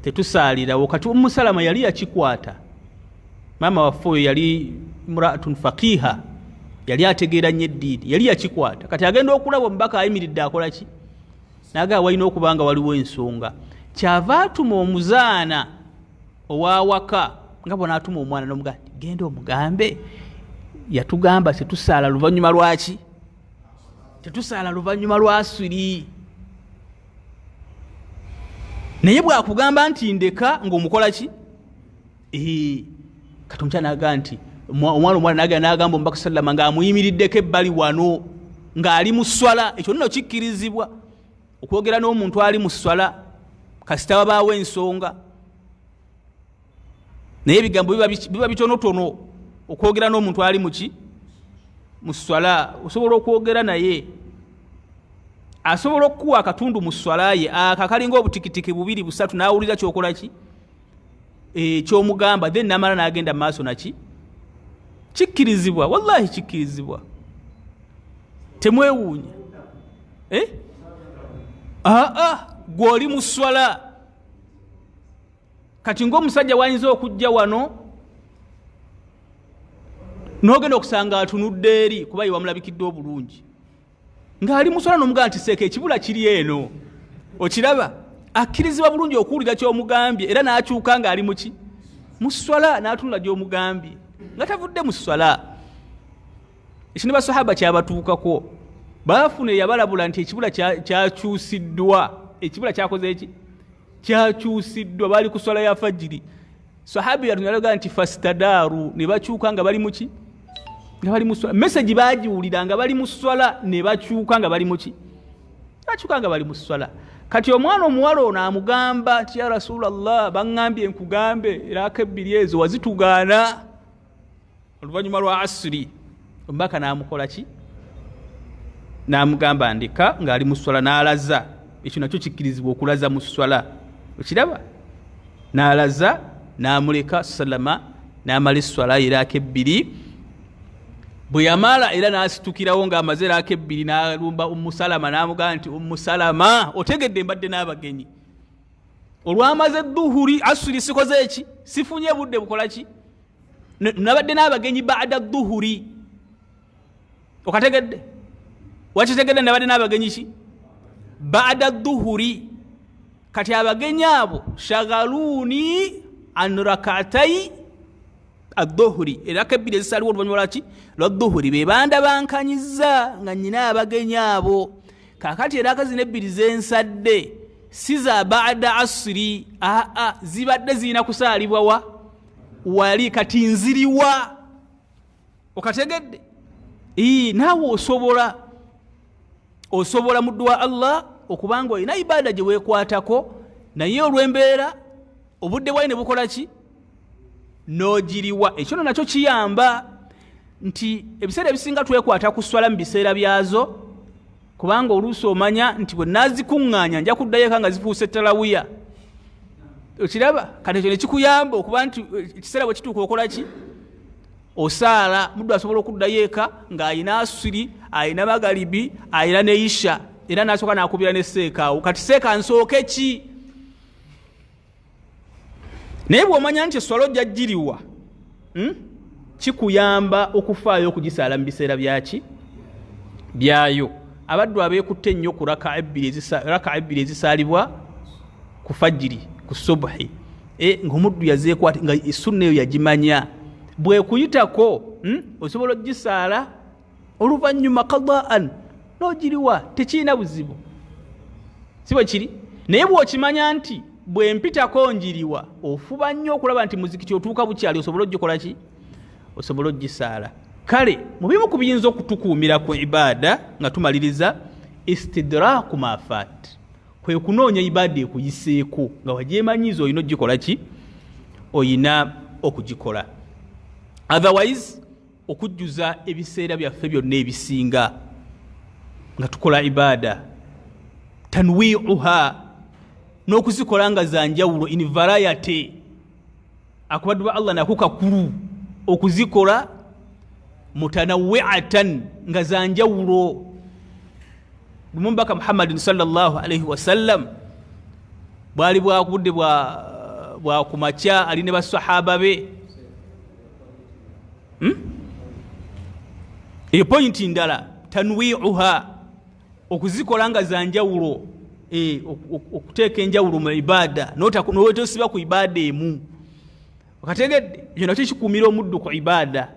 Tetusaalirawo. Kati Ummu Salama yali yakikwata, maama waffe oyo yali imraatun faqiha, yali ategeera nnyo eddiini, yali yakikwata. Kati agenda okulaba omubaka ayimiridde akola ki, nagaa walina okuba nga waliwo ensonga. Kyava atuma omuzaana owawaka, nga bw'anaatuma omwana n'omugamba nti genda omugambe yatugamba tetusaala luvannyuma lwaki? Tetusaala luvannyuma lwasiri. Naye bw'akugamba nti ndeka, ng'omukola ki? Kati omukyala n'agamba nti Omwana omuwala nagenda n'agamba omubaka sallama ng'amuyimiriddeko ebbali wano ng'ali mu swala. Ekyo nno kikkirizibwa okwogera n'omuntu ali mu swala kasita wabaawo ensonga, naye ebigambo biba bitonotono. Okwogera n'omuntu ali muki mu swala, osobola okwogera naye, asobola okukuwa akatundu mu swala ye aka kalinga obutikitiki bubiri busatu, n'awulira kyokola ki kyomugamba, then namala n'agenda mu maaso naki. Kikkirizibwa, wallahi kikkirizibwa, temwewuunya. Aa, gw'oli mu swala. Kati ng'omusajja wayinza okujja wano n'ogenda okusanga atunudde eri kuba ye wamulabikidde obulungi ng'ali muswala, n'omugamba nti seeka ekibula kiri eno. Okiraba, akkirizibwa bulungi okuwulira ky'omugambye era n'akyuka ng'ali muki mu swala, n'atunula gy'omugambye nga tavudde mu swala. Ekyo ne basahaba kyabatuukako, baafuna eyabalabula nti ekibula kyakyusiddwa, ekibula kyakoze eki kyakyusiddwa. Baali ku swala ya fajiri, sahabi yatunalaga nti fastadaaru, ne bakyuka nga bali muki, nga bali mu swala. Message bagiwulira nga bali mu swala, ne bakyuka nga bali muki, bakyuka nga bali mu swala. Kati omwana omuwala ono amugamba nti ya Rasulallah, baŋŋambye nkugambe eraka ebbiri ezo wazitugaana oluvannyuma lwa asiri. Omubaka n'amukola ki? N'amugamba ndeka ng'ali mu swala, n'alaza. Ekyo nakyo kikkirizibwa, okulaza mu swala. Okiraba, n'alaza n'amuleka salama n'amala eswala eraaka ebbiri. Bwe yamala era n'asitukirawo ng'amaze eraaka ebbiri, n'alumba Ummu Salama n'amugamba nti Ummu Salama, otegedde mbadde n'abagenyi, olwamaze duhuri asuri sikoze eki, sifunye budde bukola ki, nabadde n'abagenyi baada duhuri. Okategedde? Wakitegedde? Nabadde n'abagenyi ki baada duhuri. Kati abagenyi abo shagaluuni an rakatai adduhuri, eraka ebbiri ezisaliwo oluvannyuma lwaki lwa duhuri, be bandabankanyiza nga nyina abagenyi abo. Kakati eraka zino ebbiri zensadde si za baada asiri, aa, zibadde zirina kusaalibwa wa wali, kati nziriwa. Okategedde? Naawe osobola muddu wa Allah okubanga olina ibaada gye weekwatako, naye olw'embeera obudde bwayi ne bukola ki n'ogiriwa. Ekyo no nakyo kiyamba nti ebiseera ebisinga twekwata ku swala mu biseera byazo, kubanga oluusi omanya nti bwe naazikuŋŋaanya nja kuddayo eka nga zifuuse talawiya. Okiraba? Kati ekyo ne kikuyamba okuba nti ekiseera bwe kituuka okola ki, osaala. Muddu asobola okuddayo eka ng'ayina asiri, ayina magalibi, ayina ne isha, era n'asooka n'akubira ne seeka awo, kati seeka nsooke ki? Naye bw'omanya nti eswala ojja giriwa, Kikuyamba okufaayo okugisaala mu biseera byaki byayo. Abaddu abeekutte ennyo ku raka ebbiri ezisaalibwa ku fajiri, ku subuhi, ng'omuddu yazeekwata nga esunna eyo yagimanya, bwekuyitako osobola ogisaala oluvannyuma qadaan n'ogiriwa, tekirina buzibu, si bwe kiri? Naye bw'okimanya nti bwe mpitako njiriwa, ofuba nnyo okulaba nti muzikiti otuuka bukyali osobole ogikola ki, osobole ogisaala. Kale mu bimu ku biyinza okutukuumira ku ibaada nga tumaliriza, istidraku mafat, kwe kunoonya ibaada ekuyiseeko nga wagyemanyiiza, olina ogikola ki, oyina okugikola. Otherwise okujjuza ebiseera byaffe byonna ebisinga nga tukola ibaada, tanwiuha, n'okuzikola nga za njawulo, in variety. Akubaddu ba Allah nako kakulu okuzikola mutanawiatan, nga za njawulo. Lumu Mubaka Muhammadin sallallahu alaihi wasallam bwali bwakudde bwa kumakya, ali ne basahaba be. Eyo pointi ndala, tanwiuha, okuzikola nga za njawulo, okuteeka enjawulo mu ibaada, notosiba ku ibaada emu. Okategedde? Ekyo nakyo kikuumira omuddu ku ibaada.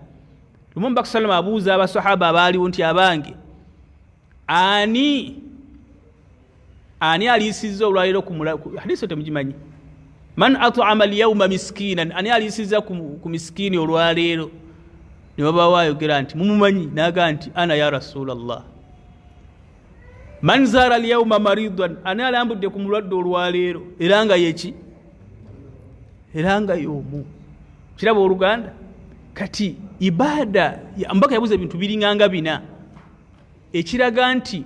Lumu Mubaka salama abuuza abasahaba abaaliwo nti abange, ani aliisizza olwaliro? Hadisi temugimanyi? Man at'ama alyauma miskinan, ani aliisizza ku miskiini olwaleero? Ne wabawo ayogera nti mumumanyi, naga nti ana ya rasulallah. Man zaara alyauma maridan, ani alambudde ku mulwadde olwaleero? Era nga yeki, era nga y'omu. Kiraba oluganda, kati ibaada mbaka yabuza ebintu biringanga bina, ekiraga nti